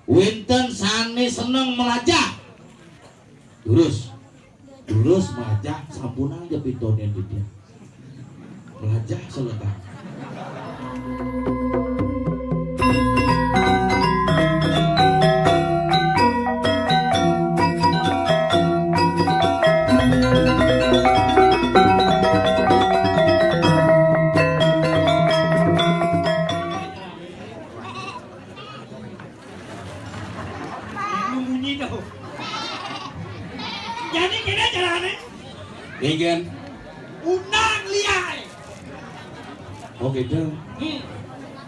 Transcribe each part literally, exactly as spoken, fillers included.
Wénten sané seneng melajah. Durus. Durus melajah, sampunang ja pitonin titiang. Melajah seletan. Munyi tuh. Jadi kéné carané. Iya, Gén. Undang liai. Oh, gitu. Hmm.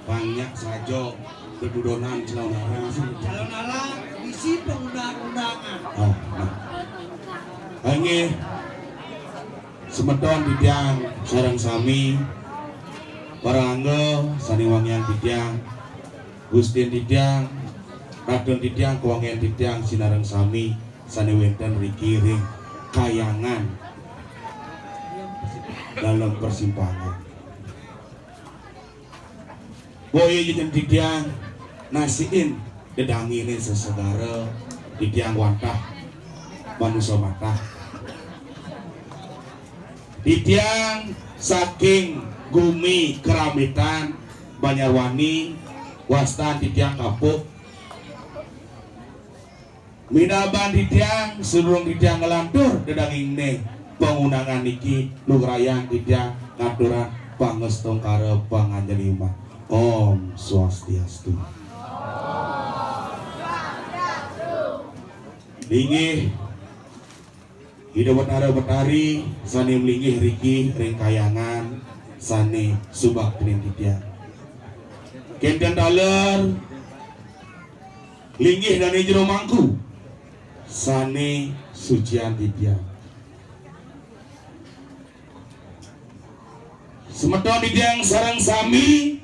Banyak saja kedudonan calonarang sih. Calonarang bisi pengundang-undangan. Oh, nah. Inggih. Semeton titiang sareng sami, para angga sané wangiang titiang, Gustin titiang, Ratun titiang, kawangian titiang sinareng sami sané wénten riki ring kahyangan Dalem Persimpangan. Boya jeneng titiang nasiin dedanginé sesegara, titiang wantah manusa matah. Titiang saking gumi Keramitan, Banjarwani, wastan titiang Kapuk. Minabang titiang, sadurung titiang nglantur dedangingné pangundangan niki, lugrayang titiang ngaturang pangastungkara panganjali umat. Om Swastiastu. Linggih Ida Betara Betari sané malinggih riki ring kahyangan sané subaktinin titiang. Kénten taler linggih dané jero mangku sané sucian titiang. Semeton titiang sareng sami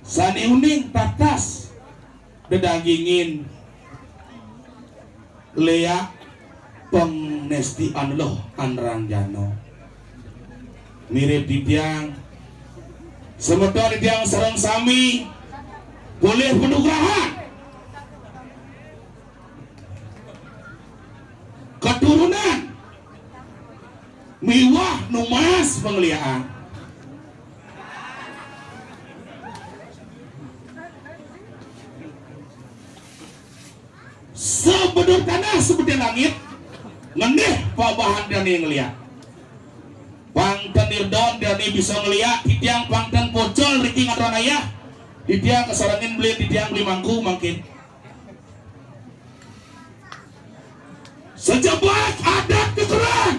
sané uning tatas dedagingin léak pangnestian Luh Anranjana. Mirib titiang, semeton titiang sareng sami polih panugrahan keturunan miwah numbas pangliaan. Sabedur tanah, sabedur langit, ngendih pabahan dané ngeliak. Pang ten nirdon dané bisa ngeliak, titiang pang ten pocol riki ngaturang ayah. Titiang kasarengin beli, titiang beli mangku mangkin. Sajebag adat kekeran.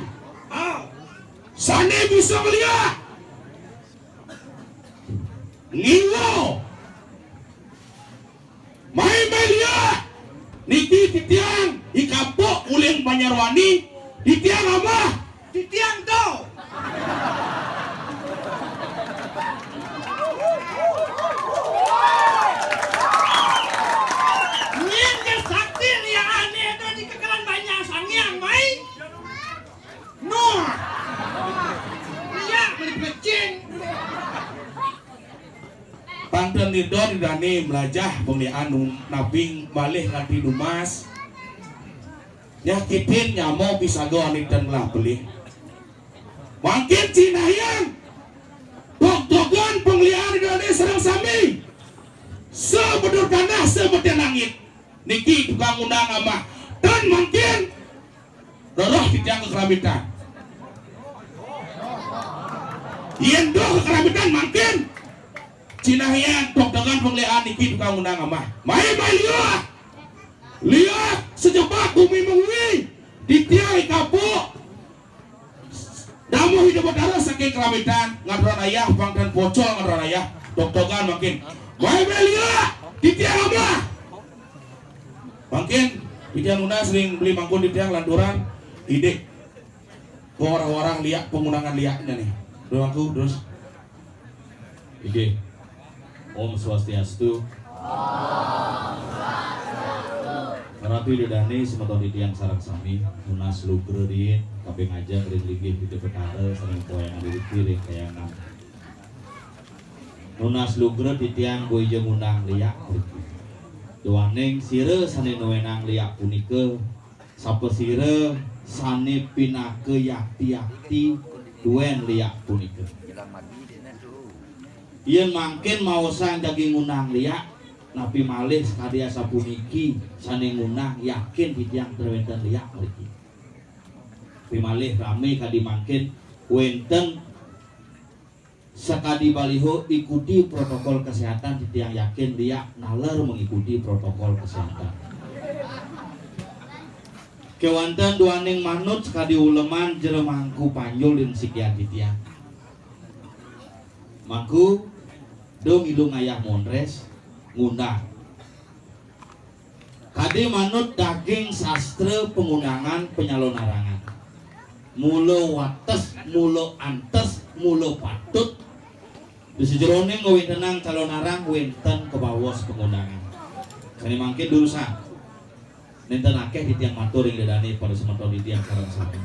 Sané bisa ngeliak. Ngiwa. Mai, mai liak. Niki titiang I Kapuk uling Banjarwani. Titiang amah. Titiang to. Nyén ja sakti liak ané to di kekeran banjar Sang Hyang, mai. Nuh. Liak beli pecing. Pang ten nirdon dané melajah pangliaan nu-, napi malih nganti numbas. Nyakitin nyama pisaga ané ten ngelah pelih. Mangkin cinah hyang. Togtogan pangliaan dané sareng sami. Sabedur tanah, sabedur langit. Niki tukang undang amah. Tan mangkin rereh titiang ka Keramitan. Yén rereh ka Keramitan mangkin cinah hyang togtogan pangliaan niki tukang undang amah. Mai, mai liak. Liak sajebag gumi mangui. Titiang I Kapuk. Damuh Ida Betara saking Keramitan, ngaturang ayah, pang ten pocol ngaturang ayah, togtogan mangkin. Mai, mai liak, titiang amah. Mangkin, titiang nunas ring beli mangku titiang lanturang, idik. Warah-warah liak, pangundangan liaknya nih. Beli mangku, terus. Inggih. Om Swastiastu. Ratu Ida Dané, semeton titiang sareng sami, nunas lugra riin kaping ajeng ring linggih Ida Betara sareng Ida Hyang Adipati ring kahyangan. Nunas lugra titiang boya ja ngundang liak. Duaning sira sané nuénang liak punika, sapasira sané pinaka yakti-yakti duén liak punika. Yén mangkin maosang jagi ngundang liak, napi malih sakadi asapuniki sané ngundang yakin titiang ten wénten liak mriki. Napi malih ramé kadi mangkin wénten sakadi baliho ikuti protokol kesehatan, titiang yakin liak naler mengikuti protokol kesehatan. Kéwanten duaning manut sakadi uleman jero mangku panjul ring sikian titiang. Mangku, do milu ngayah mondrés, ngundang. Kadi manut daging sastra pangundangan panyalonarangan. Mula wates, mula antes, mula patut. Di sajeroning ngawéntenang calonarang wénten kabaos pangundangan. Sané mangkin durusang. Nénten akéh titiang matur ring ida dané para semeton titiang sareng sami.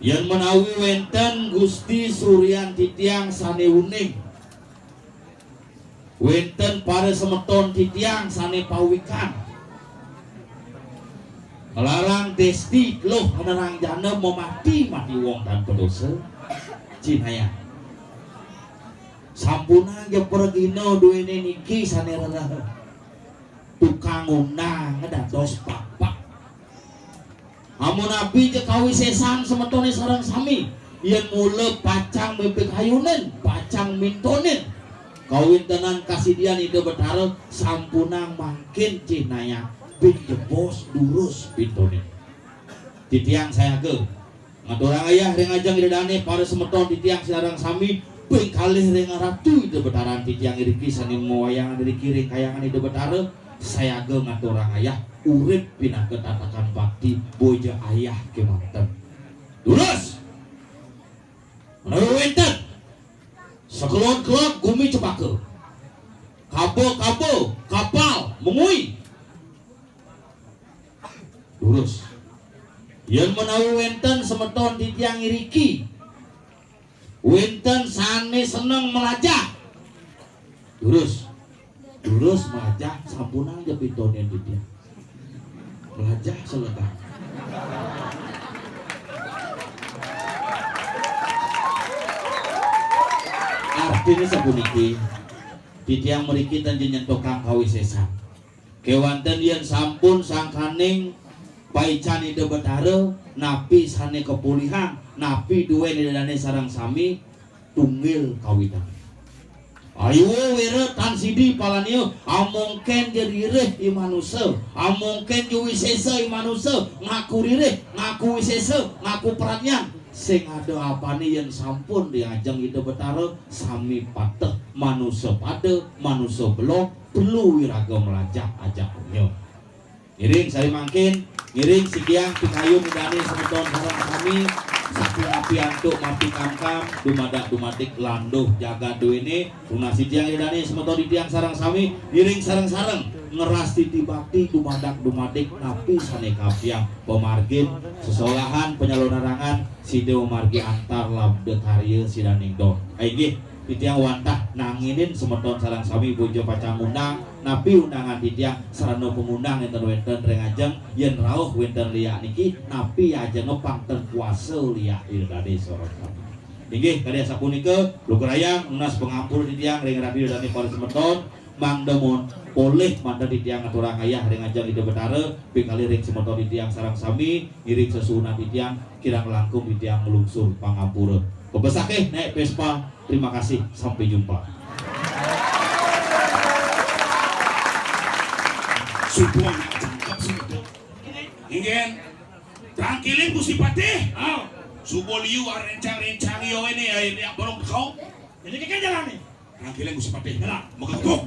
Yén menawi wénten Gusti Suryan titiang sané uning, wénten para semeton titiang sané pawikan. Nglarang désti teluh anerang jana mamati, mati wong tanpa dosa. Cinayang. Sampunang ja pragina duéné niki sané rereh. Tukang undang dados bapak. Amun napi ja kawisésan semetoné sareng sami, yén mula pacang mapikayunin, pacang mintonin kawéntenan kasidian Ida Betara, sampunang mangkin cinayang, bin jebos durus pintonin. Titiang sayaga ngaturang ayah ring ajeng Ida dané, para semeton titiang sareng sami, ping kalih ring Ratu Ida Betara titiang iriki sané mawayangan iriki ring kayangan Ida Betara, sayaga ngaturang ayah, urip pinaka tatakan bakti, boya ayah kémanten. Durus! Menawi wénten sakelod-kelod gumi cepaka, kaba-kaba, kapal, mengui, durus. Yén menawi wénten semeton titiang iriki, wénten sané seneng melajah, durus. Durus melajah, sampunang ja pintonin titiang. Melajah selegang. Artiné sapuniki, titiang mriki ten ja nyentokang kawisésan. Kéwanten yén sampun sangkaning paican Ida Betara, napi sané kapolihang, napi duén Ida dané sareng sami, tunggil kawitan. Ayuwa wéra tan sidi palania, amongkén ja ririh i manusa, amongkén ja wisésa i manusa, ngaku ririh, ngaku wisésa, ngaku pradnyan. Sing ada apané yén sampun ring ajeng Ida Betara, sami pateh, manusa pada, manusa belog, perlu iraga melajah ajak dunya. Ngiring sari mangkin, ngiring sikian pikayun Ida dané semeton sareng sami, sapunapi antuk mapikamkam, dumadak dumadik landuh jagat duéné, tunas titiang Ida dané semeton titiang sareng sami, ngiring sareng-sareng, ngrastiti bakti dumadak dumadik napi sané kapiang pamargin, sesolahan, panyalonarangan, sida mamargi antar labda karya sidaning don. Inggih, titiang wantah nanginin semeton sareng sami boya pacang ngundang, napi undangan titiang sarana pangundang nénten wénten ring ajeng, yén rauh wénten liak niki, napi ajenga pang ten kuasa liak Ida dané sareng sami. Inggih, kadi asapunika, lugrayang nunas pangampura titiang ring Ratu Ida dané para semeton, mangda mon polih manten titiang ngaturang ayah ring ajeng Ida Betara, pikalih ring semeton titiang sareng sami, ngiring sesuunan titiang, kirang langkung titiang nglungsur pangampura. Pepesakih naik Vespa, terima kasih, sampai jumpa. Subuh anak cakep semeton. Inggih. Trangkilin Gusti Patih. Ah. Subuh liu rencang-rencang yo ini, akhirnya belum kau. Jadi kaya jalan nih. Trangkilin Gusti Patih. Jalan. Maka kebuk.